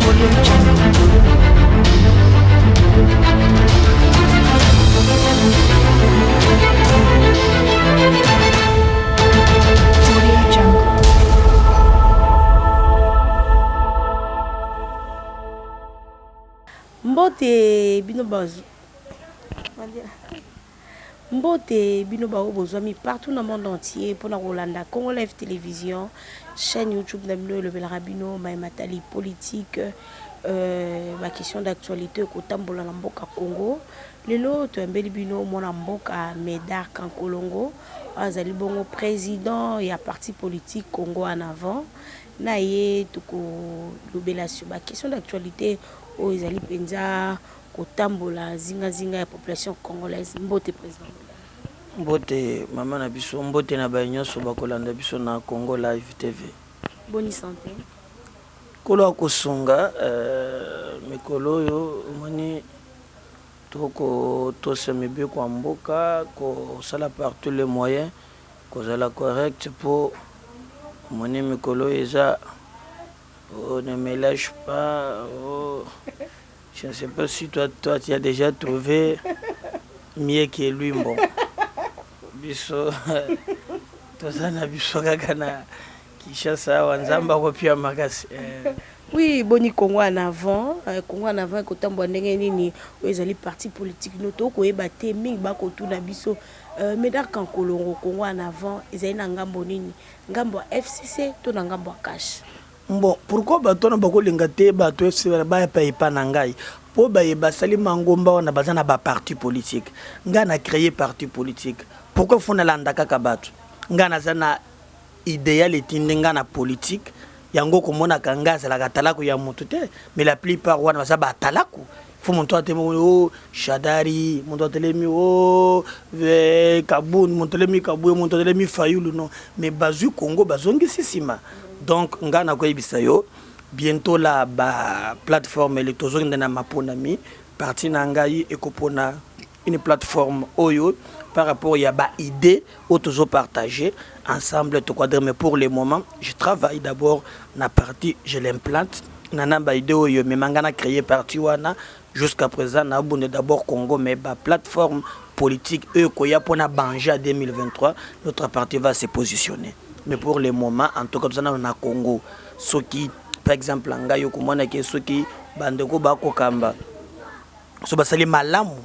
Audio Jungle. Audio Jungle. Mbote bino bazo Mbote bino baoyo bozwami partout na monde entier pona kolanda Congo Live Television, chaîne YouTube na bino elobelaka bino maye matali politique, euh, ba questions d'actualité ekotambola na mboka Congo. Lelo toyambeli bino mwana mboka Medard Kankolongo, oyo azali bongo président ya parti politique Congo en avant. Na ye tokolobela sur ba questions d'actualité oyo ezali mpenza kotambola zinga zinga ya population congolaise. Mbote president. Mbote mama na biso, mbote na baye nyonso bakolanda biso na Congo Live TV. Boni sante? Nkolo akosunga euh, mikolo oyo omoni tokotosa mibeko ya mboka, kosala par tous les moyens, kozala correct mpo omoni mikolo oyo eza oh, ne me lâche pas oh. Je ne sais pas si toi, toi tu as déjà trouvé mieux que lui bon biso toza na biso kaka na Kinshasa awa Nzambe akopia makasi eh. Oui, boni Congo en avant, euh, Congo en avant ekotambola ndenge nini oyo ezali parti politique no tokoyeba te mingi bakotuna biso euh, Medard Kankolongo Congo en avant ezali na ngambo nini ngambo ya FCC to na ngambo ya CACH? Bon pourquoi bato wana bakolinga te bato FCC baya pa epa na ngai po baye basali mangomba wana baza na ba parti politique ngai na cree parti politique pourquoi faut nalanda kaka bato ngai naza na ideal etindi ngai na politique yango komonaka ngai azalaka atalaku ya moto te mais la plupart wana baza ba atalaku fo moto atelemi o oh, shadari moto atelemi o oh, eh, kabund moto atelemi kabuye moto atelemi fayulu non mais bazwi congo bazongisi nsima donc ngai nakoyebisa yo bientôt la ba plateforme ele tozokende na maponami parti na ngai ekopona une plateforme oyo par rapport ya ba idée oyo tozo partager ensemble toquadre mais pour le moment je travaille d'abord na parti je l'implante na na ba idée oyo mema nga na créer parti wana jusqu'à présent na bunde d'abord Congo mais ba plateforme politique oyo ekoya mpona banje ya 2023 notre parti va se positionner mais pour le moment en tout cas toza nano na Congo soki par exemple ngai okomona ke soki bandeko bakokamba so basali malamu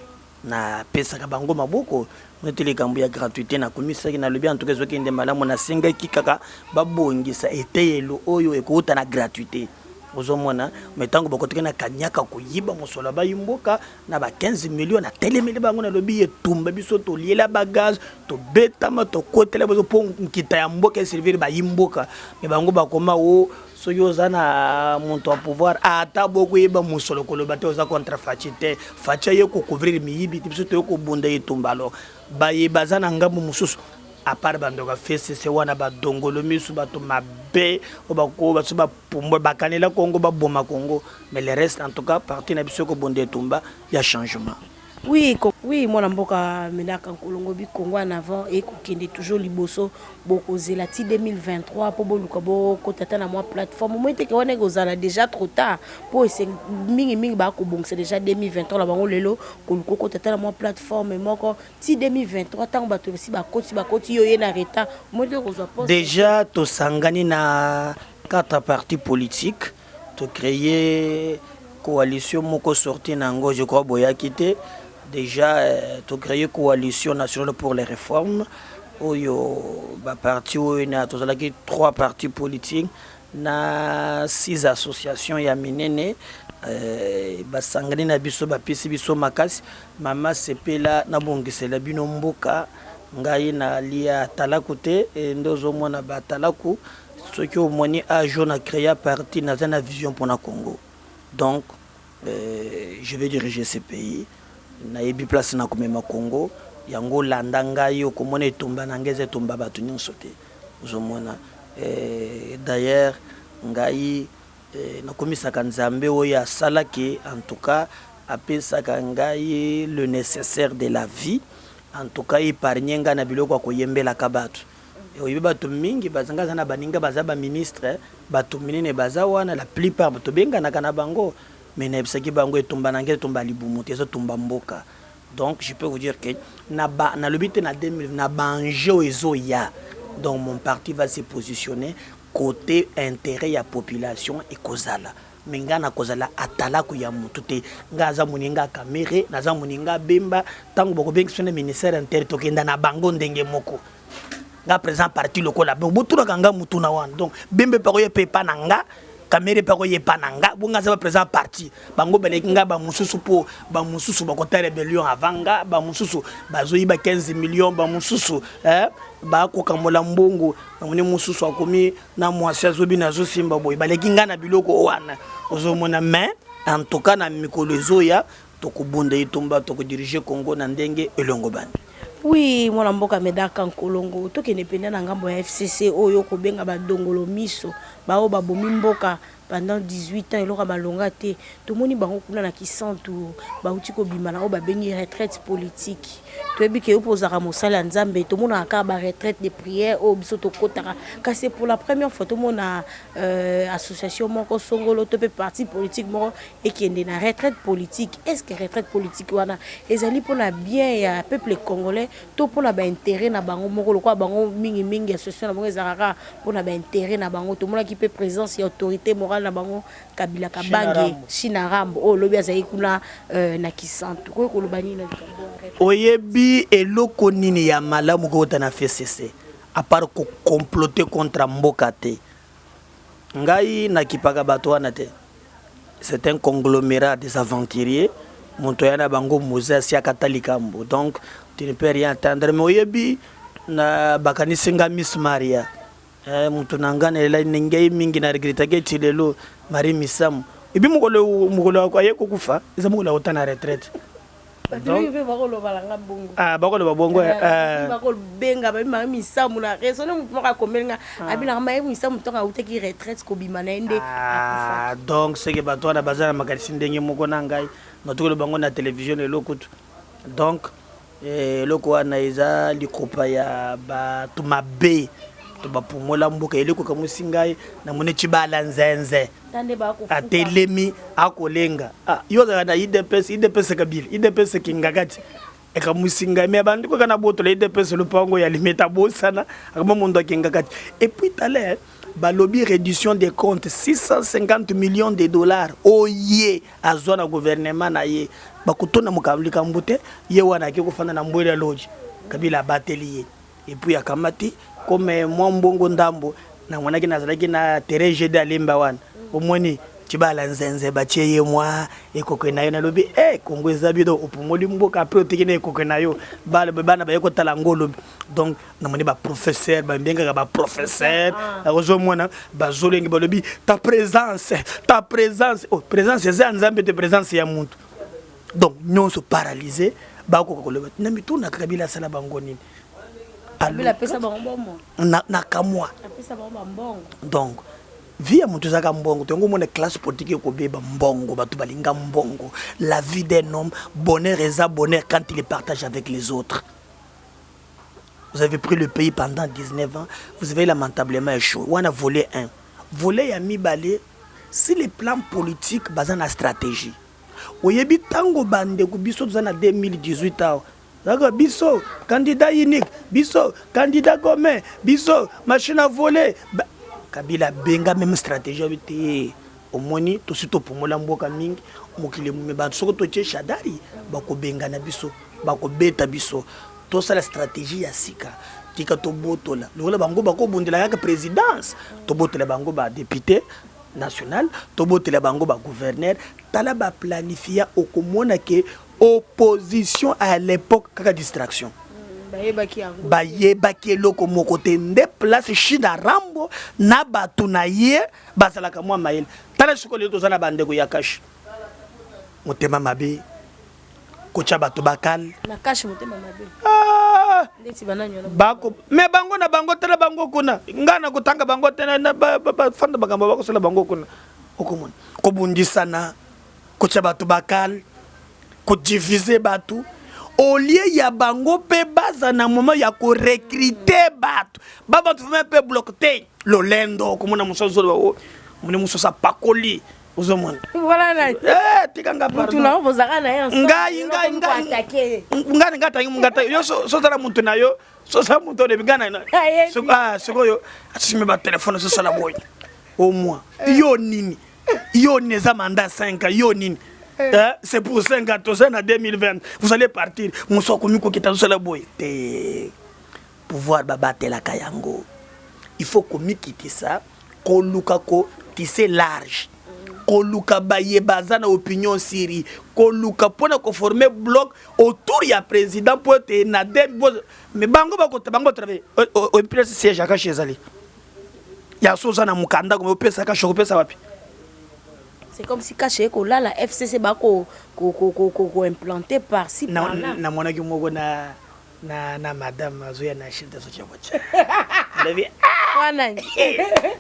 napesaka bango maboko neti likambo ya gratuité nakumisaki nalobi en tout cas ezokende malamu nasengaki kaka babongisa eteyelo oyo ekouta na gratuité ozomona me ntango bakotaki na kanyaka koyiba mosolo bayi mboka na ba 15 million natelemeli bango nalobi etumba biso toliela bagaz tobetama tokotela biso mpo nkita ya mboka eservir bayi mboka me bango bakoma o Soki oza na moto ya pouvoir ata bokoyeba mosolo koloba te oza contre Fatshi te. Fatshi aye ko couvrir miyibi te biso toye kobunda etumba alors baye baza na ngambo mosusu à part bandoka FCC wana badongolo misu bato mabe oyo bako baso bapumbwa bakanela Congo baboma Congo mais le reste en tout cas parti na biso ekobunda etumba ya changement. Oui, oui mwana mboka Medaka Nkolongo bi Congo en avant et kokende toujours liboso bokozela ti 2023 po boluka bokota ata na mwa plateforme omoni te ke wana ekozala déjà trop tard po mingi mingi bakobongisa déjà 2023 na bango lelo koluka okota ata na mwa plateforme moko ti 2023 ntango bato basi bakoti bakoti yo ye na retard omoni te kozwa poste. Déjà tosangani na quatre partis politiques To creer coalition moko sortie na yango je crois boyaki te déjà euh, to créer coalition nationale pour les réformes oyo ba parti oyo na tozalaki trois partis politiques na six associations ya minene euh, basangani na biso bapesi biso makasi mama sepela nabongisela bino mboka ngai nalia atalaku te eh, nde ozomona batalaku Soki omoni age oyo na crea parti naza na vision pona Congo donc je vais diriger ce pays nayebi place na komema Congo yango landa ngai okomona etumba na ngai eza etumba bato nyonso te ozomona d'ailleurs ngai nakomisaka Nzambe oyo asalaki en tout cas apesaka ngai le nécessaire de la vie en tout cas épargne ngai na biloko ya koyembelaka bato. Oyebi bato mingi bazanga aza na baninga baza baministre, bato minene baza wana, la plupart tobenganaka na bango. Mais nayebisaki bango, etumba na ngai etumba libumu te, ezotumba mboka. Donc je peux vous dire que na ba nalobi te na 2000 na baenjeu ezoya. Donc mon parti va se positionner côté intérêt ya population ekozala. Me ngai nakozala atalaku ya motu te. Ngai aza moninga Kamerhe, naza moninga Bemba. Ntango bakobengisa na ministère intérieur, tokenda na bango ndenge moko. Nga président parti lokola botunaka nga mutu na wana. Donc Bembe mpe akoye mpe epa na nga, Kamerhe mpe akoye epa na nga. Bonga aza baprésident parti, bango baleki nga. Bamosusu mpo bamosusu bakota rébellion avant nga, bamosusu bazoyiba 15 millions, bamosusu bakokambola mbongo. Namoni mosusu akomi na mwasi azobina, azosimba boye. Baleki nga na biloko wana ozomona. Mais en tout cas, na mikolo ezoya, tokobunda etumba, tokodirige Congo na ndenge elongo bani. Oui, mwana mboka Médard Kankolongo, tokende mpenza na ngambo ya FCC oyo kobenga badongolo miso, baoyo babomi mboka pendant 18 ans, eloko ya malonga te. Tomoni bango kuna na Kisantu, bauti kobima na oyo babengi retraite politique. Toyebi ke yo mpo ozalaka mosali ya Nzambe. Tomonaka kaka baretraite de prière oyo biso tokɔtaka, kasi pour la première fois tomona association moko songolo to mpe parti politique moko ekende na retraite politique. Est ce que retraite politique wana ezali mpona bien ya peuple congolais to mpona baintérêt na bango moko? Lokola bango mingimingi, association na bango ezalaka kaka mpona baintérêt na bango. Tomonaki mpe présence ya autorité morale na bango, Kabila Kabange China Rambo, oyo olobi azali kuna na Kisantu. Koki koloba nini na likambo? Oyebi eloko nini ya malamu kokota na FCC à part kocomploter contre mboka te? Ngai nakipaka bato wana te. C'est un conglomérat des aventuriers. Moto ya na bango moze asiaka ata likambo. Donc tu ne peux rien attendre. Mais oyebi, na bakanisi nga Miss Maria, moto na nga nalela ngai mingi, na regrettaki eti lelo Marie Misamu ebi mokolo mokolo aye kokufa, eza mokolo akota na retraite. Bato mingi mpe bakoloba nanga bongo. Ah, bakoloba bongo. Bakobenga babi Marie Misamu na raisonne. Motu moko akomeli nga, abinaka Marie Misamu ntongo autaki retraite, kobima na ye nde. Ah, donc seke bato wana baza na makanisi ndenge moko na ngai. Natokoloba bango na télévision lelo kutu. Donc eloko wana eza likopa ya bato mabe to bapumola mboka. Eloko ekamwisi ngai, namoni Cibala nzenze atelemi akolenga. Ah, yo ozalaka na UDPS, UDPS Kabila, UDPS Kingakati. Ekamwisi ngai, me abandi kaka na botola UDPS lopango ya Limeta, bosana akoma mondo akengakati. Et puis tala, balobi réduction des comptes, 650 millions de dollars oye azwa na gouvernement na ye. Bakotona likambo te. Ye wana ake kofanda na Mbwela Lodge, Kabila abateli ye. Et puis akamati comme mwa mbongo ndambo. Namonaki nazalaki na terrain gd alemba wana, omoni Cibala nzenze batie ye mwa ekoko na yo. Nalobi e Kongo eza bino opomoli mboka, apres oteki na ekoko na yo, bana baye kotala yango olobi. Donc namoni baprofesseur, babengaka baprofesseur, ozomona bazolengi, balobi ta présence, ta présence. Oh, présence eza ya Nzambe te, présence ya mutu. Donc nyonso paralysé, bakoka koloba na mituna. Kabila asala bango nini? Na kamwa. Donc vie ya moto ezalaka mbongo. Tongo omona classe politique ekobeba, mbongo, bato balinga mbongo. La vie d'un homme, bonheur eza bonheur quand il partage avec les autres. Vous avez pris le pays pendant 19 ans, vous avez lamentablement échoué. Wana volet 1. Volet ya mibale, si le plan politique baza na stratégie, oyebi ntango bandeko biso toza na 2018 awa, zaka biso candidat unique, biso candidat commun, biso machine à voler. Kabila abenga même stratégie oyo te. Omoni, tosi topumola mboka mingi, mokili me bato. Soki totie Shadari, bakobengana biso, bakobeta biso. Tosala stratégie ya sika. Tika tobotola lokola bango bakobundela kaka présidence, tobotola bango badéputé national, tobotela bango bagouverneur. Tala, baplanifia, okomona ke opposition à l'époque kaka distraction. Bayebaki yango. Bayebaki eloko moko te. Nde place China Rambo na bato na ye bazalaka mwa mayele. Tala sikoyo lelo toza na bandeko ya CACH, motema mabe, kotya bato bakale. Na CACH motema mabe? Ah! Ndeti banani wana? Bako me bango na bango. Tala bango kuna, ngai na kotanga bango te. Bafanda makambo bakosala bango kuna, okomona kobundisana, kotya bato bakale, kodiviser bato. Au lieu ya bango mpe baza na moment ya korecruter bato, ba bato vraiment mpe bloc te. Lolendo komona mosusu azoloba o moni mosusu apakoli, ozomona. Voilà na Eh, tika nga. Mutu pardon. na bozalaka na ye ensemble. Ngai ngai ngai attaquer. Ngai ngai tangi ngai yo sozala mutu na yo, sozala mutu oyebi ngai na Ayebi. Ah, sikoyo asimi batelefone, ososala boye au moins. Yo nini, yo nini? Eza mandat 5 ans, yo nini? Eh, c'est pour 5 ans, toza na 2020, vous allez partir. Mosu akomi kokita, tosala boye te. Pouvoir babatelaka yango, il faut komikitisa, koluka kotisser large, koluka baye baza na opinion siri, koluka mpona koformer bloc autour ya président mpo ete na de. Mais bango bakota, bango travaille opesa siège ya CACH ezali ya so oza na mokanda kome opesa CACH, okopesa wapi? C'est comme si CACH ekolala, FCC bako ko implanter par-ci par-là. Namonaki moko na madame azoya na chef de sotia botia alobi wana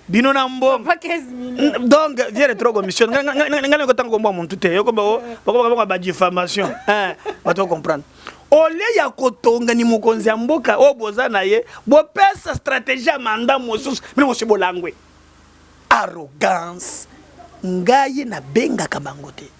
bino na mbongo. Pas 15 millions. Donc vie retro commission ngai kotanga kombo ya muntu te, yokobakoba badifamation, bato comprendre. Au lieu ya kotonga ni mokonzi ya mboka oyo boza na ye, bopesa stratégie ya mandat mosusu, bino mosi bolangwe arrogance. Ngai nabengaka bango te,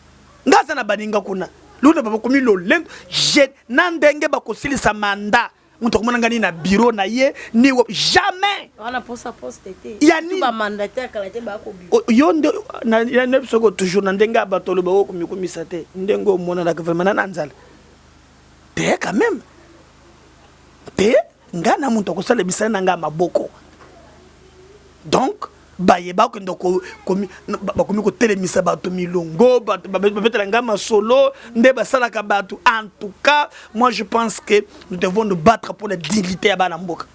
ngai aza na baninga kuna luna bakomi lolendo je na ndenge bakosilisa mandat. Moto akomona ngai ni na bureau na ye ni jamais. Wana posa poste te. Ya nini? Bamandataire kala te bakobima. Yo nde na biso ko toujours na ndenge ya bato oloba okomikumisa te, ndenge omonanaka vraiment na nzala te quand même te. Ngai na moto akosala misala na ngai ya maboko. Donc baye bakende bakomi kotelemisa bato milongo, bato babetela ngai masolo nde basalaka bato. En tout cas, moi je pense que nous devons nous battre pour la dignité ya bana mboka.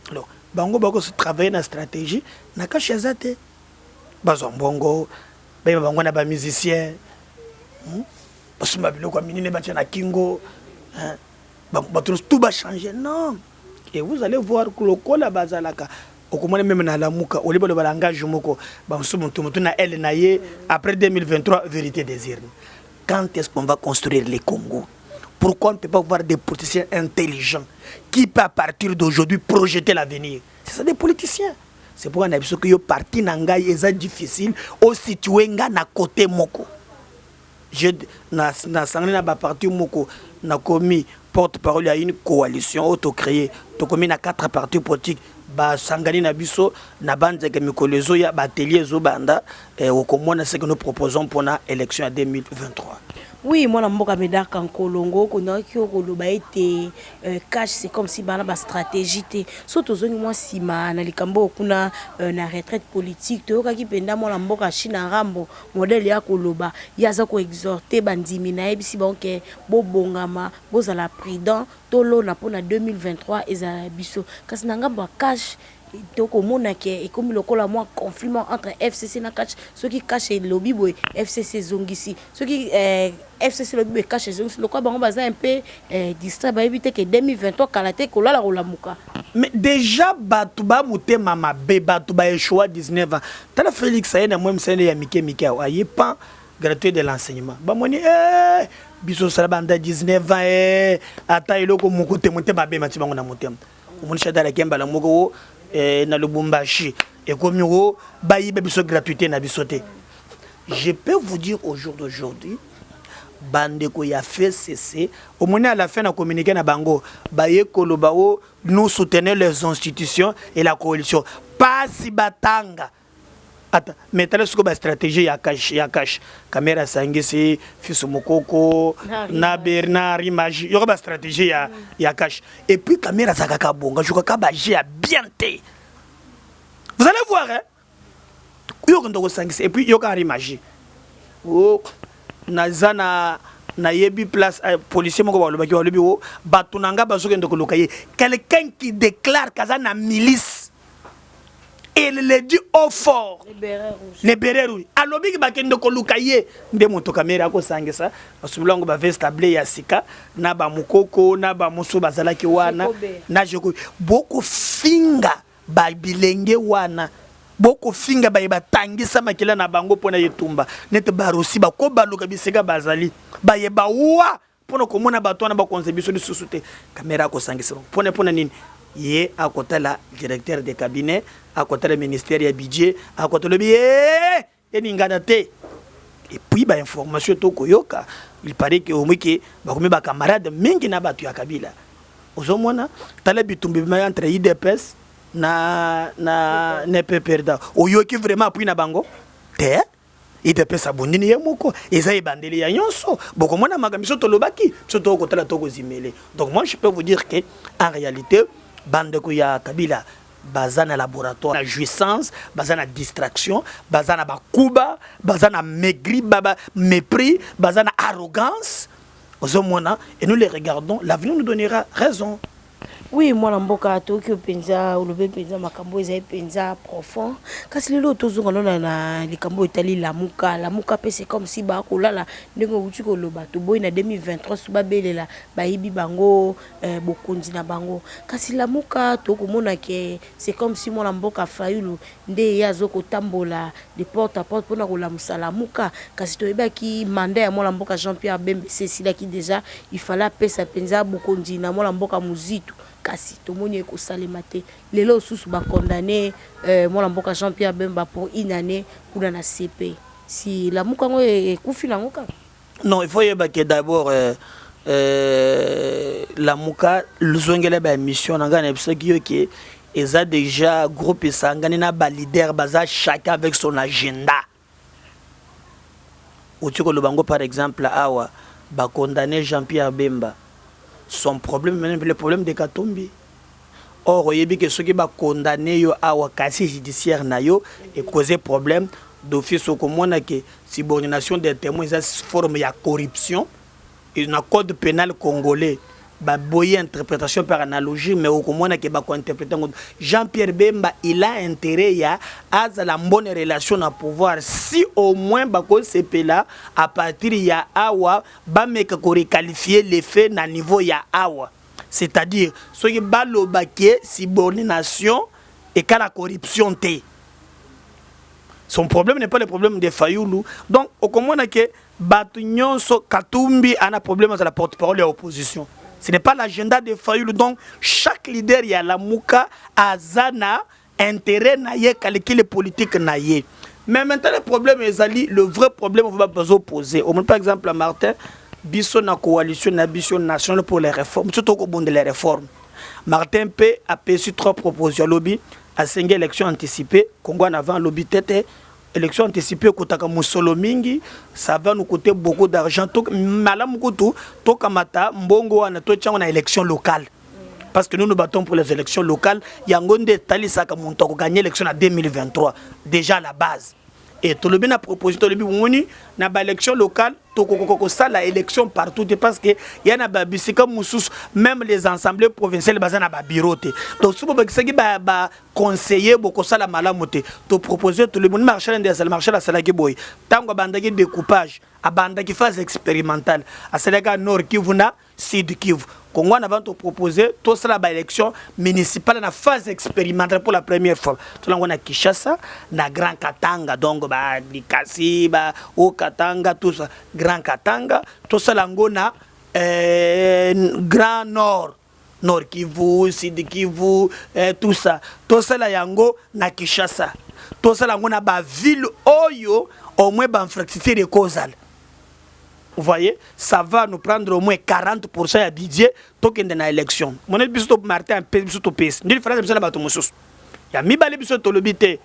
Alors bango bakose travailler na stratégie na CACH eza te, bazwa mbongo, bayeba bango na bamusicien, Basomba biloko ya minene, batia na kingo, hein? Bato nyonso tout bachange. Non, et vous allez voir lokola bazalaka, okomona même na Lamuka olie baloba langage moko, bamosusu motu motu na ele na ye. Après 2023, vérité des urnes. Quand est-ce qu'on va construire le Congo? Pourquoi on ne peut pas voir des politiciens intelligents qui peuvent à partir d'aujourd'hui projeter l'avenir? C'est ça des politiciens. C'est pourquoi na biso ke yo parti na ngai eza difficile ositue nga na côté moko. Je nasangani na baparti moko, nakomi porte-parole ya une coalition oyo tocréé, tokomi na quatre partis politiques basangani na biso na banzeke. Mikolo ezoya, baatelier ezobanda, okomona ce que nous proposons mpona élection ya 2023. Oui, mwana mboka Médard Kankolongo, okondaki okoloba ete CACH, c'est comme si bana bastratégie te. So tozongi mwa nsima na likambo oyo kuna na retraite politique, toyokaki mpenza mwana mboka China Rambo, modèle ya koloba, ye aza koexhorter bandimi, nayebisi bango ke bobongama, bozala prudent, tolona mpona 2023 ezala ya biso. Kasi na ngambo ya CACH, tokomona ke ekomi lokola mwa conflit entre FCC na CACH. Soki CACH elobi boye, FCC ezongisi. Soki FCC elobi boye, CACH ezongisi. Lokola bango baza un peu distrait, bayebi te ke 2023 kala te, kolala kolamuka. Mais déjà bato bamotema mabe, bato baéchoua 19 ans. Tala Félix aye na mwa misala ya mike mike awa, aye pan gratuit de l'enseignement, bamoni eh, biso osala banda 19 ans eh, ata eloko moko te. Motema mabe mati bango na motema. Omoni Shadary mbala moko o eh, na Lubumbashi ekomi o bayiba biso gratuité na biso te. Je peux vous dire, au jour d'aujourd'hui, bandeko ya FCC, omoni à la fin na communiqué na bango, baye koloba o nous soutenons les institutions et la coalition. Pasi batanga ata, mais tala sikoyo bastratégie ya CACH, ya CACH. Kamerhe asangisi fils Mokoko na Bernard Imagi, yoko bastratégie ya CACH. Et puis Kamerhe azalaka kabonga, jokaka baje ya bien te. Vous allez voir, hein? Yo okende kosangisa et puis yoka Henri Magie o naza na nayebi place policier moko balobaki, balobi o bato na nga bazokende koluka ye. Quelqu'un qui déclare kaza na milice, il le dit haut fort, les bérets rouges, alobiki bakende koluka ye nde moto. Kamerhe akosangisa basombi yango baveste bleu ya sika na bamokoko na bamosusu bazalaki wana na jeko. Bokofinga babilenge wana, bokofinga baye batangisa makila na bango mpona etumba nete barosi bakobaluka bisika bazali baye bawa. Mpona komona bato wana bakonza biso lisusu te. Kamerhe akosangisa bango mpona nini? Ye akotala directeur de cabinet, akotala ministère ya budget, akotala lobi ye eningana te. Et puis bainformation tokoyoka, il paraît que omoi ke bakomi bacamarade mingi na bato ya Kabila. Ozomona, tala bitumba ebimaki entre UDPS na PPRD. Oyoki vraiment appui na bango te. UDPS abundini ye moko. Eza ebandeli ya nyonso. Bokomona makambo biso tolobaki, biso tokotala, tokozimele. Donc moi, je peux vous dire que en réalité, bandeko ya Kabila baza na laboratoire na jouissance, baza na distraction, baza na bakuba, baza na maigri, baba mépris, baza na arrogance. Ozomona, et nous les regardons, l'avenir nous donnera raison. Oui, mwana mboka, toyoki mpenza, olobi mpenza makambo ezali mpenza profond. Kasi lelo tozonga nona na likambo etali Lamuka. Lamuka mpe, c'est comme si bakolala ndenge outi koloba, toboyi na 2023 so babelela bayibi bango bokonzi na bango. Kasi Lamuka, tokomona ke c'est comme si mwana mboka Fayulu nde ye azokotambola de porte à porte mpona kolamusa Lamuka. Kasi toyebaki mandat ya mwana mboka Jean Pierre Bemba esi esilaki déjà, il fallait apesa mpenza bokonzi na mwana mboka Muzito, kasi tomoni ekosalema te. Lelo lisusu bacondamner mwana mboka Jean Pierre Bemba pour une année kuna na CP. Si Lamuka yango ekufi nango kaka? Non, il faut yeba ke d'abord Lamuka, luzongela baémission na ngai, nayebisaki yo ke eza déjà groupe esangani na baleader, baza chacun avec son agenda. Oti koloba yango, par exemple awa bacondamner Jean-Pierre Bemba, son problème même le problème de Katumbi. Or oyebi ke soki bacondamner yo awa, casier judiciaire na yo ekose problème d'office. Okomona ke subordination des témoins eza forme ya corruption na code pénal congolais. Baboyi interprétation par analogie, mais okomona ke bakointerpréter yango. Jean-Pierre Bemba, il a intérêt ya azala bonne relation na pouvoir, si au moins bakosepela à partir ya awa, bameka korequalifier les faits na niveau ya awa, c'est-à-dire soki baloba ke subordination ekala corruption te. Son problème n'est pas le problème de Fayulu. Donc okomona ke bato nyonso, Katumbi ana problème azala porte-parole ya opposition, ce n'est pas l'agenda de Fayulu. Donc chaque leader ya Lamuka aza na intérêt na ye, calcul politique na ye. Mais maintenant, le problème ezali, le vrai problème va bazoposer au par exemple Martin, biso na coalition na biso nationale pour les réformes, surtout kobundela les réformes. Martin mpe apesi trois propositions. Alobi asengi élection anticipée. Congo en avant alobi tete, élection anticipée ekotaka mosolo mingi, ça va nous coûter beaucoup d'argent. Malamu kutu tokamata mbongo wana, totiango na élection locale, parce que nous nous battons pour les élections locales. Yango nde etalisaka moto akogagner élection na 2023 déjà à la base. Et tolobi na proposition, tolobi bomoni, na baélection locale, tokokoka kosala élection partout te, parce que ya na babisika mosusu, même les assemblées provinciales baza na babureau te. Donc soki bobakisaki baconseiller, bokosala malamu te. Topropose, tolobi moni, Maréchal nde asala. Maréchal asalaki boye: ntango abandaki découpage, abandaki phase expérimentale, asalaki Nord Kivu na Sud Kivu. Congo en avant topropose tosala baélection municipale na phase expérimentale pour la première fois. Tolango na Kinshasa, na Grand Katanga, donc balikasi ba haut Katanga, tout ça, Grand Katanga. Tosala yango na Grand Nord, Nord Kivu, Sud Kivu, tout ça. Tosala yango na Kinshasa, tosala yango na baville oyo au moins bainfrastructure ekozala. Vous voyez, ça va nous prendre au moins 40% ya budget. Tokende na élection. Mone biso to Martin mpe biso topesi nde différence biso na bato mosusu ya mibale. Biso tolobi te,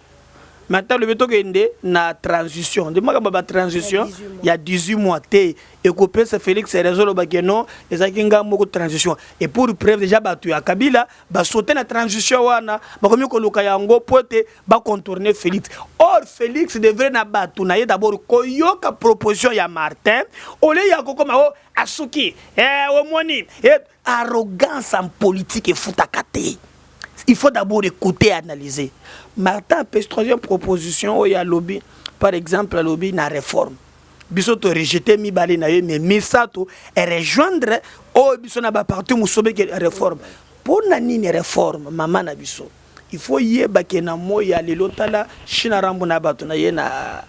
maintenant lobi tokende na transition, nde makambo ya batransition ya 18 mois te ekopesa Félix raison olobaki non, ezalaki nga moko transition. Et pour preuve, déjà bato ya Kabila basaute na transition wana, bakomi koluka yango po ete bacontourner Félix. Or Félix devrait na bato na ye d'abord koyoka proposition ya Martin ole ya kokoma o asuki omoni arrogance en politique efutaka te. Il faut d'abord écouter et analyser. Martin apesi troisième proposition oyo alobi, par exemple alobi na réforme, biso torejeter mibale na ye, mais misato erejoindre oyo biso na baparti mosusu beke réforme. Mpo na nini réforme? Mama na biso, Il faut yeba ke na moi ya lelo, tala China Rambo na bato na ye na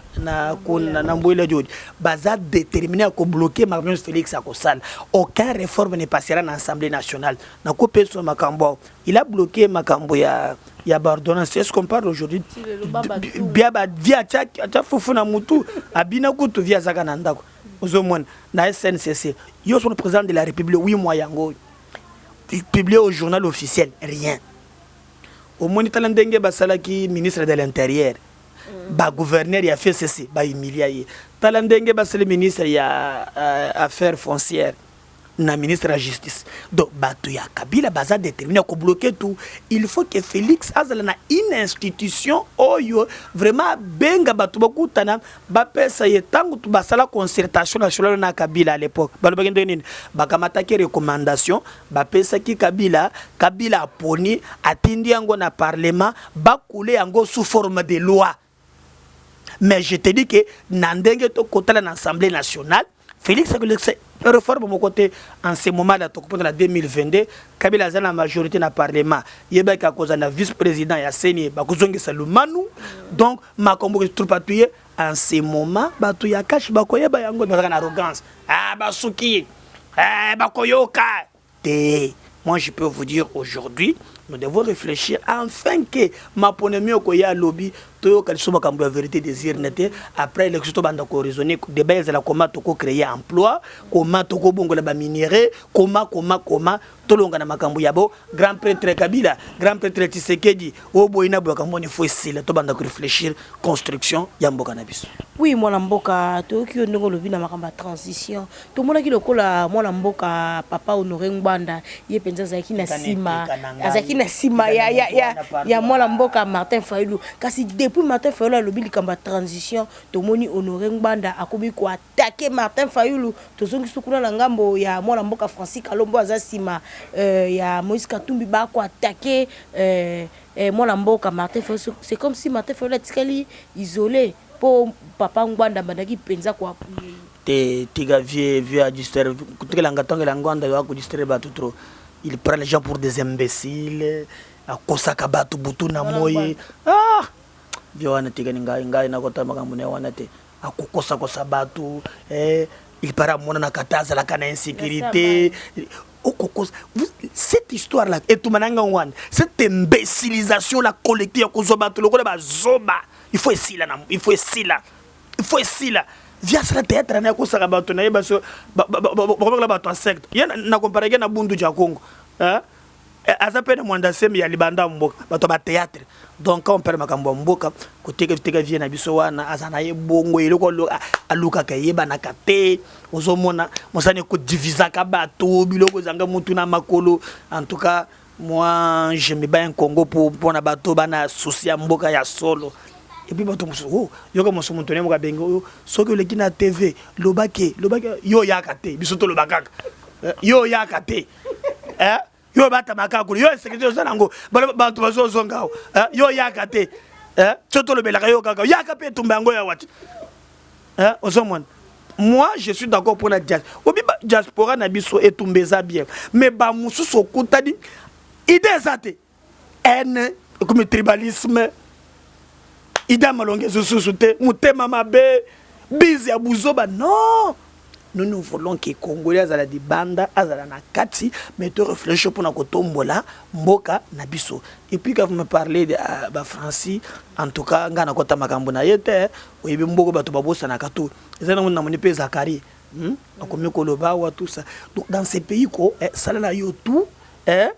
Mbwela Diodi, baza déterminé ya kobloquer makambo nyonso Félix akosala. Aucun réforme ne passera na Assemblée nationale. Nakopesa makambo, il a bloqué makambo ya baordonnance. Est ce qu'on parle aujourd'hui? Bia bavie atia fufu na mutu, abina kutu vie azaka na ndako. Ozomona na SNCC, yo so président de la République, 8 mois yango publié au journal officiel, rien. Omoni, tala ndenge basalaki ministre de l'Intérieur, bagouverneur ya FCC bahumilia ye. Tala ndenge basali ministre ya Affaires foncières na ministre ya Justice. Donc bato ya Kabila baza déterminé kobloquer tout. Il faut que Félix azala na une institution oyo vraiment abenga bato, bakutana, bapesa ye. Ntango basala concertation nationale na Kabila à l'époque, balobaki ndenge nini? Bakamataki recommandation, bapesaki Kabila. Kabila aponi, atindi yango na parlement, bakule yango sous forme de loi. Mais je te dis que na ndenge tokotala na Assemblée nationale, Félix akolekisa réforme moko te. En ce moment là, tokopona na 2022, Kabila aza na majorité na parlement. Yebaki akozala na vice président ya CENI, bakozongisa Lumanu. Donc makambo trupatuye en ce moment, bato ya CACH bakoyeba yango. Bazaka na arrogance, ah, basuki, ah, bakoyoka te. Moi, je peux vous dire, aujourd'hui, nous devons réfléchir afin que maponemi okoya lobi, toyoka lisusu makambo ya vérité des urnes te. Après élection, tobanda koraisonner, débat ezala comment tokocréer emploi, comment tokobongola baminerais, comment, comment, comment tolonga na makambo ya bo grand prêtre Kabila, grand prêtre Tshisekedi, oyo boyi na boyaka mboni. Faut esila, tobanda koréfléchir construction ya mboka na biso. Oui, mwana mboka, toyoki yo ndenge olobi na makambo ya transition. Tomonaki lokola mwana mboka papa Honoré Ngbanda, ye mpenza azalaki na nsima, azalaki na nsima ya mwana mboka Martin Fayulu. Kasi depuis Martin Fayulu alobi likambo ya transition, tomoni Honoré Ngbanda akomi koattaquer Martin Fayulu. Tozongisi kuna na ngambo ya mwana mboka Francis Kalombo, aza nsima ya Moïse Katumbi, bakoattaquer mwana mboka Martin Fayulu. C'est comme si Martin Fayulu atikali isolé, mpo papa Ngbanda abandaki mpenza koappuyer. Te, tika vieux adistraire, tikelanga tongela Ngbanda akodistraire bato trop. Il prend les gens pour des imbéciles, akosaka bato butu na moi. Ah, vieux wana, tikani ngai, ngai nakota makambo na ye wana te. Akokosakosa bato, eh, il paraît amonanaka te, azalaka na insécurité. Okokosa cette histoire là etuma na ngai wana, cette imbécilisation la collective ya kozwa bato lokola bazoba, il faut esila na, il faut esila, il faut esila. Vieux asala théâtre na ye, akosaka bato na ye, baso bakomokola bato ya secte. Ye na comparake na Bundu dia Congo, aza mpe na Mwanda Semi ya libanda ya mboka, bato ya bathéâtre. Donc quand on perd makambo ya mboka, koteka teka vieux na biso wana, aza na ye bongo, eloko alukaka eyebanaka te. Ozomona mosani ekodivisaka bato, biloko ezanga mutu na makolo. En tout cas, moi, je me bats un Congo pour mpona bato bana souci ya mboka ya solo. Et puis bato mosusu, oh, yoka mosu, moto ne moko abengi oyo, soki oleki na TV, lobake, lobake. Yo oyaka te, biso toloba kaka. Yo oyaka te, yo batamaka kuna, yo insécurité oza nango, bato bazozonga awa, yo oyaka te, so tolobelaka yo kaka, yaka mpe etumba yango ya wati. Ozomona, moi, je suis d'accord mpona obi diaspora na biso, etumba eza bien, mais bamosusu okutani, idée eza te, haine ekomi tribalisme, idée ya malongo ezosusu te, motema mabe, bize ya buzoba. Non, nous, nous voulons que Congolais azala libanda, azala na kati, mais to réfléchir mpona kotombola mboka na biso. Et puis quand vous me parlez de bafrancis, en tout cas ngai nakota makambo na ye te. Oyebi mboka, bato babosanaka to eza nango. Namoni mpe Zakari, Akomi koloba awa, tout ça. Donc dans ces pays ko, eh, salela yo tout, eh,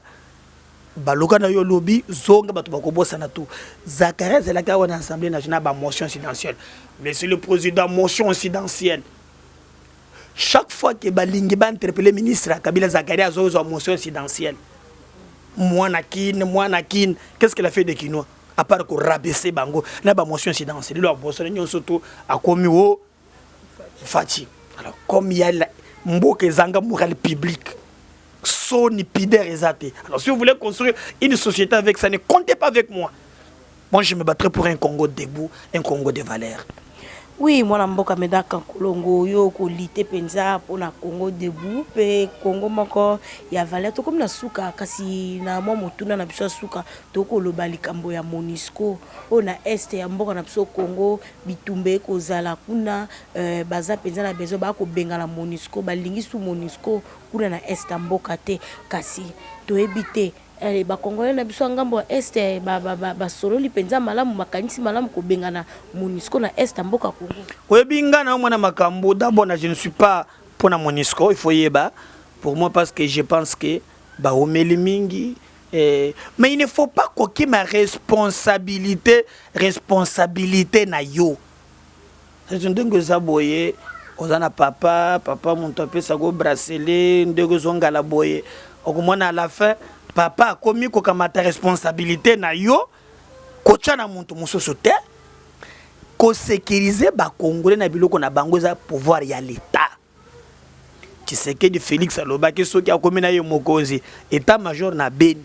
baloka na yo, lobi zonga, bato bakobosana tout. Zakari azalaki awa na Assemblée nationale, bamotion silencieuse, monsieur le président, motion silencieuse. Chaque fois que balingi bainterpeller ministre ya Kabila, Zakari azozwa motion silencielle. Mwana Kine, mwana Kine, qu'est ce qu'il a fait de Kinois à part korabaisser bango na bamotion silencielle? Lelo abosana nyonso to akomi o Fatshi. Alors comme il y a mboka ezanga morale publique, soni, pudeur eza te. Alors si vous voulez construire une société avec ça, ne comptez pas avec moi. Moi, je me battrai pour un Congo debout, un Congo de valeur. Oui, mwana mboka Médard Kankolongo, yo kolite mpenza mpona Congo debout mpe Congo moko ya valeur. Tokomi na suka, kasi na mwa motuna na biso ya suka, tokoloba likambo ya MONUSCO oyo na est ya mboka na biso Congo. Bitumba ekozala kuna, baza mpenza na besoin bakobengana MONUSCO, balingi su MONUSCO kuna na est ya mboka te. Kasi toyebi te, bakongolais na biso ya ngambo ya est basololi mpenza malamu, bakanisi malamu kobengana MONUSCO na est ya mboka Congo? Oyebi, nga na omona makambo. D'abord, na je ne suis pas mpona MONUSCO, il faut yeba pour moi, parce que je pense que baomeli mingi. Mais il ne faut pas kokima responsabilité na yo. Ndenge eza boye, oza na papa, papa moto apesaka bracelet, ndenge ozongala boye, okomona à la fin papa akomi kokamata responsabilité na yo, kotya na moto mosusu te. Kosécuriser bakongolais na biloko na bango eza pouvoir ya l'État. Tshisekedi Félix alobaki soki akomi na ye mokonzi, état major na Beni.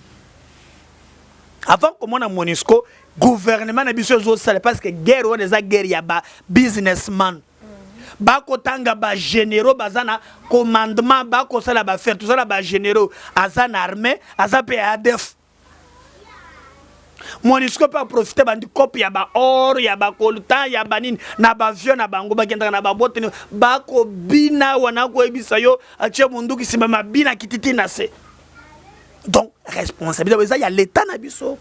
Avant komona MONUSCO, gouvernement na biso ezosala, parce que guerre wana eza guerre ya ba businessman. Bakotanga bagénéraux baza na commandement, bakosala baaffaire. Tozala bagénéraux aza na armée, aza mpe ya ADF. MONUSCO mpe aprofite, bandi coop ya baor, ya bacoltan, ya banini, na baavion na bango bakendaka na babote, bakobina wana. Koyebisa yo, atie munduki nsima, mabina kititi na se. Donc responsabilité eza ya l'État na biso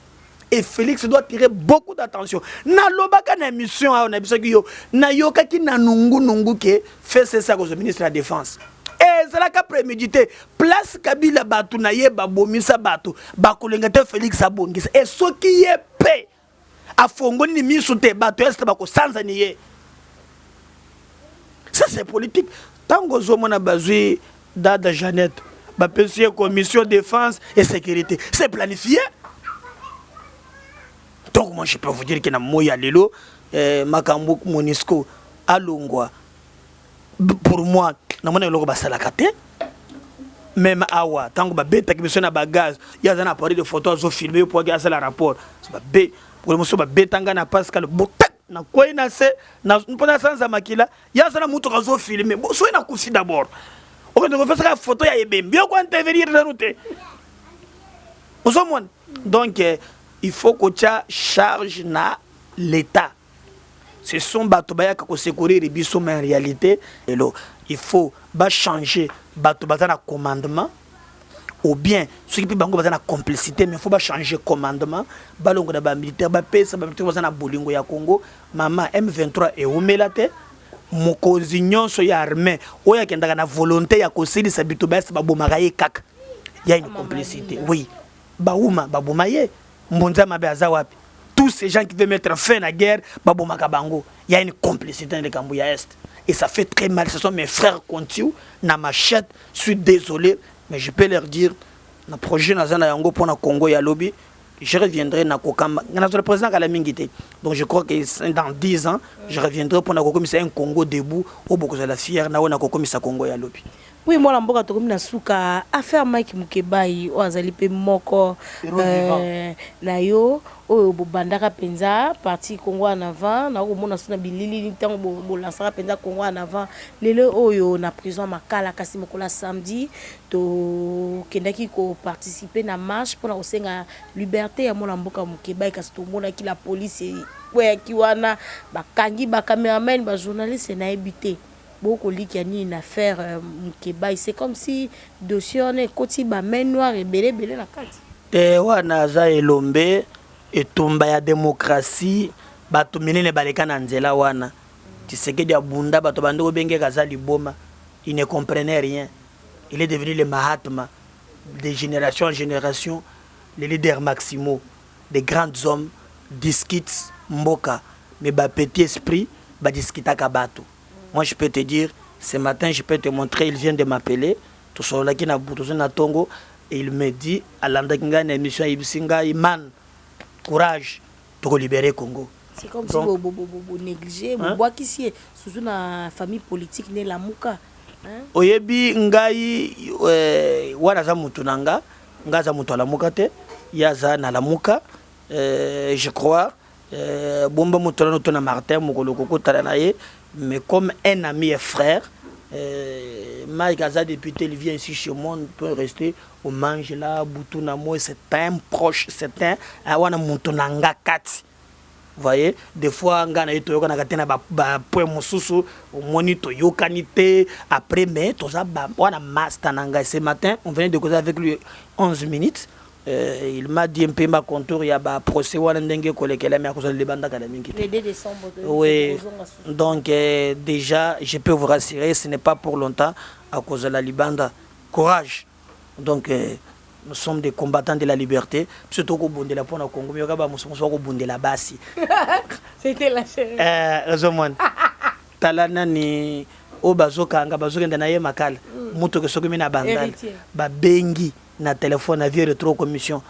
et Félix doit tirer beaucoup d'attention. Nalobaka na émission awa na bisoki yo, nayokaki na nungunungu ke FCC akozwa ministre ya Défense. Ezalaka prémédité. Place Kabila, bato na ye babomisa bato, bakolenga te Félix abongisa. E soki ye mpe afongoli ni miso te, bato este bakosanzani ye. Ça, c'est politique. Ntango ozomona bazwi dada Jeannette, bapesi ye commission défense et sécurité, c'est planifié. Donc moi, je peux vous dire que na moi ya lelo, makambo MONUSCO alongwa, pour moi, namona eloko basalaka te. Même awa, ntango babetaki biso na bagaz, ye aza na appareil de photo, azofilme yo po ake asala rapport. Mosusu babetanga na Pascal, botak, nakwei na se mpo nasanza makila. Ye aza na mutuka, azofilme. Soki nakufi d'abord, okende kopesaka photo ya ebembi, yo kointervenir nanu te. Ozomona, donc il faut kotia charge na l'État. Ce sont bato bayaka kosecourir biso, mais en réalité lelo il faut bachanger bato baza na commandement, ou bien soki mpe bango baza na complicité, mais il faut bachanger commandement, balongola bamilitaire, bapesa bamilitaire baza na bolingo ya Congo. Mama, M23 ewumela te. Mokonzi nyonso ya armée oyo akendaka na volonté ya kosilisa bitumba bayasi, babomaka ye kaka. Ya une complicité, oui. Bauma baboma ye, mbonza mabe aza wapi? Tous ces gens qui veulent mettre fin à la guerre, babomaka bango. Il y a une complicité dans le camp ya Est et ça fait très mal. Ce sont mes frères Kontiu na machette. Je suis désolé, mais je peux leur dire, na projet naza na yango mpona Congo ya lobi, je reviendrai na kokamba, nazala président kala mingi te. Donc je crois que dans 10 ans, je reviendrai mpona kokomisa un Congo debout oyo bokozala fier na oyo nakokomisa Congo ya lobi. Oui, mwana mboka, tokomi na suka. Affaire Mike Mukebayi, oyo azali mpe moko na yo oyo bobandaka mpenza parti Congo en Avant, nakomona so na bilili ntango bolansaka mpenza Congo en Avant, lelo oyo na prison Makala. Kasi mokolo ya samedi, tokendaki koparticipe na marche mpona kosenga liberté ya mwana mboka Mukebayi. Kasi tomonaki la police ekweyaki wana, bakangi bacameraman, bajournaliste. Nayebi te bokolikia nini na affaire Mukebayi. C'est comme si dossier wana ekoti bamain noire ebele ebele na kati. Te, wana aza elombe. Etumba ya démocratie, bato minene baleka na nzela wana. Tshisekedi abunda, bato bandi kobengeka aza liboma, il ne comprenait rien. Il est devenu le Mahatma. De génération en génération, les leaders maximaux, des grands hommes discutent mboka, mais bapetit esprit badiscutaka bato. Moi, je peux te dire, ce matin, je peux te montrer, il vient de m'appeler, tosololaki na butu na ntongo, et il me dit, alandaki ngai na émission, ayebisi ngai: "Man, courage, tokolibere Congo." C'est comme si bonéglige, bobwakisi ye surtout na famille politique nde Lamuka. Oyebi ngai, wana aza motu na nga. Ngai aza moto alamuka te, ye aza na Lamuka. Je crois, bomba moto nano to na Martin, mokolo kokotala na ye. Mais comme un ami et frère, Mike aza député, il vient ici chez moi, on peut rester, on mange là, butu na moi, c'est un proche, c'est un wana moto na nga kati. Voyez, des fois nga na ye toyokanaka te na bapoint mosusu, omoni toyokani te après, mais toza wana master na ngai. Ce matin, on venait de causer avec lui 11 minutes. Il m'a dit mpe bacontour ya baprocès wana ndenge ekolekela, me akozala libanda kala mingi te. Le 2 décembre. Oui, donc déjà je peux vous rassurer, ce n'est pas pour longtemps, akozala libanda. Courage. Donc nous sommes des combattants de la liberté. Biso tokobundela mpona Kongo. Miyoka bamosusu bakobundela basi. C'était la chérie. Ozomona, tala nani oyo bazokanga, bazokende na ye Makala, motoke soki mi na Bandala. Héritier. Babengi na telefone na vieux retro commission,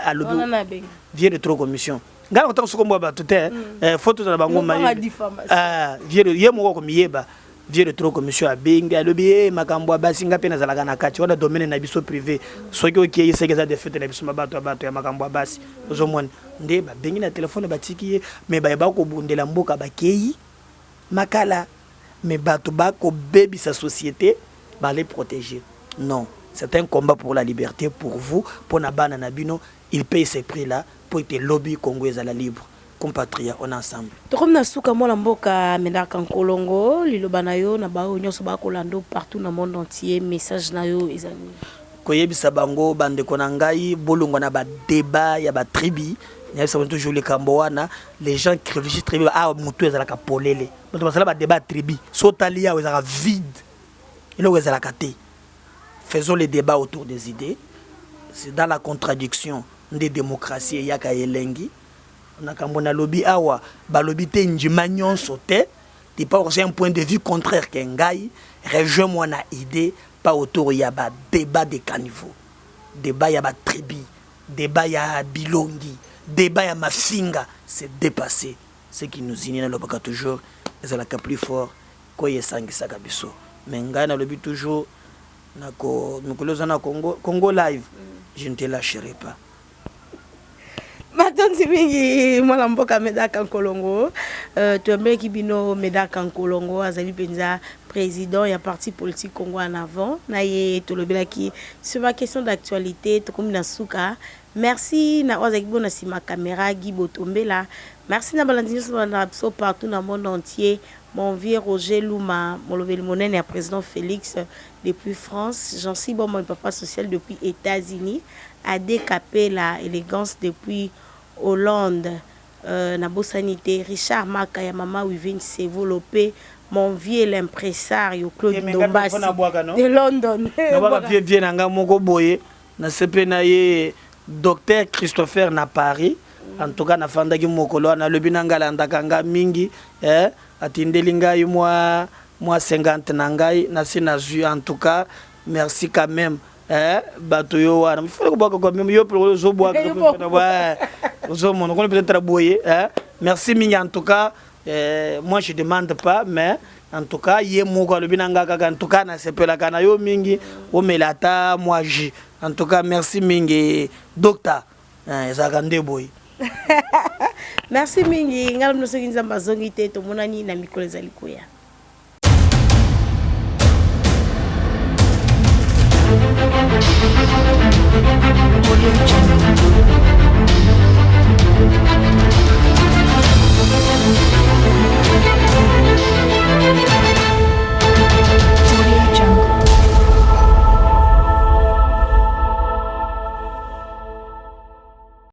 alobi Wana na bengi. Vieux retro commission, ngai nakotanga soko mbwa bato te, faut tozala bango. Mopanga Mayele. Diffamation. Ah, vieux ye moko akomiyeba. Vieux retro commission abengi, alobi e makambo ya basi, nga mpe nazalaka na kati wana, domaine na biso privé. Soki okei, seki eza defete na biso, mabato ya bato ya makambo ya basi. Ozomona nde babengi na telefone, batiki ye. Me bayeba kobundela mboka, bakei Makala, mais bato bakobebisa société, bale protéger. Non, c'est un combat pour la liberté, pour vous, pour na bana na bino. Il paye ces prix là pour ete lobi Congo ezala libre. Compatriotes, on est ensemble. Tokomi na suka. Mwana mboka Médard Kankolongo, liloba na yo na baoyo nyonso bakolanda yo partout na monde entier, message na yo eza nini? Koyebisa bango, bandeko na ngai, bolongwa na badébat ya batribu. Nayebisa bango toujours likambo wana, les gens qui réfléchissent tribu, awa motu ezalaka polele. Bato basala badébat ya tribu, so otali awa ezalaka vide, eloko ezalaka te. Faisons les débats autour des idées. C'est dans la contradiction nde démocratie eyaka elengi. Nakambo nalobi awa, balobi te ndima nyonso te. Tu peux avoir un point de vue contraire ke ngai, rejoins-moi na idée, pas autour ya badébat de caniveau, débat ya batribu, débat ya bilongi, débat ya mafinga. C'est dépassé. Ce qui nous unit, nalobaka toujours, ezalaka plus fort koyo esangisaka biso. Mais ngai nalobi toujours, nako mikolo oza na Congo, Congo Live, je ne te lâcherai pas. Matondi mingi, mwana mboka Médard Kankolongo. Toyambelaki bino Médard Kankolongo, azali mpenza président ya parti politique Congo en Avant. Na ye tolobelaki sur ma question d'actualité. Tokomi na suka. Merci na oyo azalaki bo na nsima caméra, Guy Botombela. Merci na balandi nyonso balanda biso partout na monde entier. Mon vieux Roger Luma, molobeli monene ya président Félix depuis France, Jansi Bomo, papa social depuis États-Unis, Ade Kapela Élégance depuis Hollande, nabosani te Richard Maka ya mama Wivine Sevolo, mpe mon vieux l'impresario Claude Ndombasi de London. Nabwaka vieux na nga moko boye, nasepe na ye, docteur Christopher na Paris. En tout cas nafandaki mokolo wana, alobi na ngai alandaka nga mingi, eh, atindeli ngai mwa 50 na ngai nasi nazwi. En tout cas merci quand même, eh, bato yo wana fale kobwaka quand même, yo ozobwaka, ozomona koni peut-être boye, eh. Merci mingi. En tout cas moi je demande pas, mais en tout cas ye moko alobi na nga kaka, en tout cas nasepelaka na yo mingi, omela ata mwa jus. En tout cas merci mingi, docteur, ezalaka nde boye. Merci mingi. Ngai bino, soki Nzambe azongi te, tomonani na mikolo ezali koya.